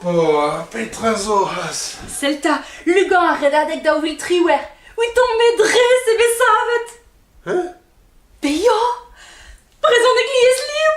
Po, petra zo c'hoazh? Sell 'ta, lugañ ar Redadeg 2018. Ouitomp-me dres e vez savet. Hein? Bezañ Brezhoneg liesliv!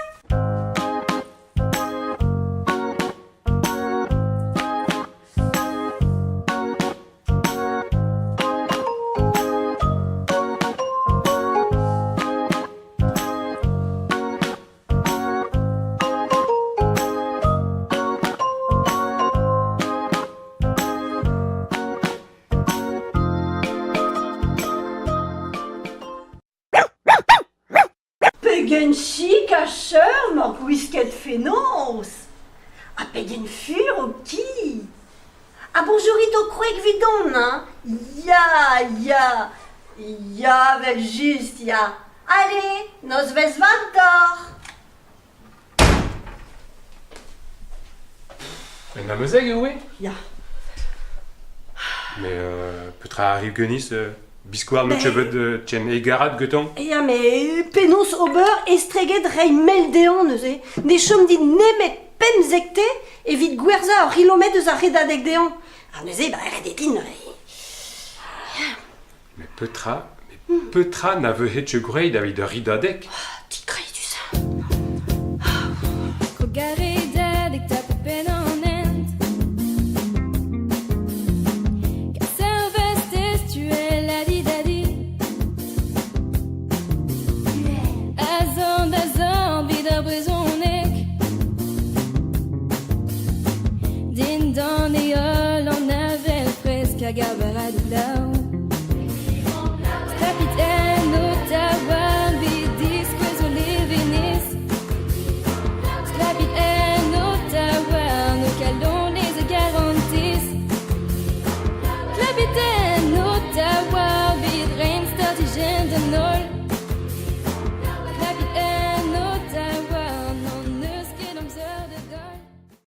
Pegen chik ha cheuc'h 'mañ gwisket fenoz! Ha pegen fur ho ki! Ha boñjourit ho kwreg 'vidon, hein! Ya, ya, ya 'vel-just, ya! Ale, nozvezh vat deoc'h! Un amezeg eo eo? Ya. Mais euh, petra arriv ganis euh, biskoazh n'out ket bet euh, ken hegarat gantañ? Ya, met penaos ober estreget reiñ mel dezhañ neuze? Ne chom dit nemet pemzekte evit gwerzhañ ur c'hilometr eus ar redadeg dezhañ. Ha neuze, ba, ret eo din. Mais petra, mais petra na vehe ket graet evit ur redadeg?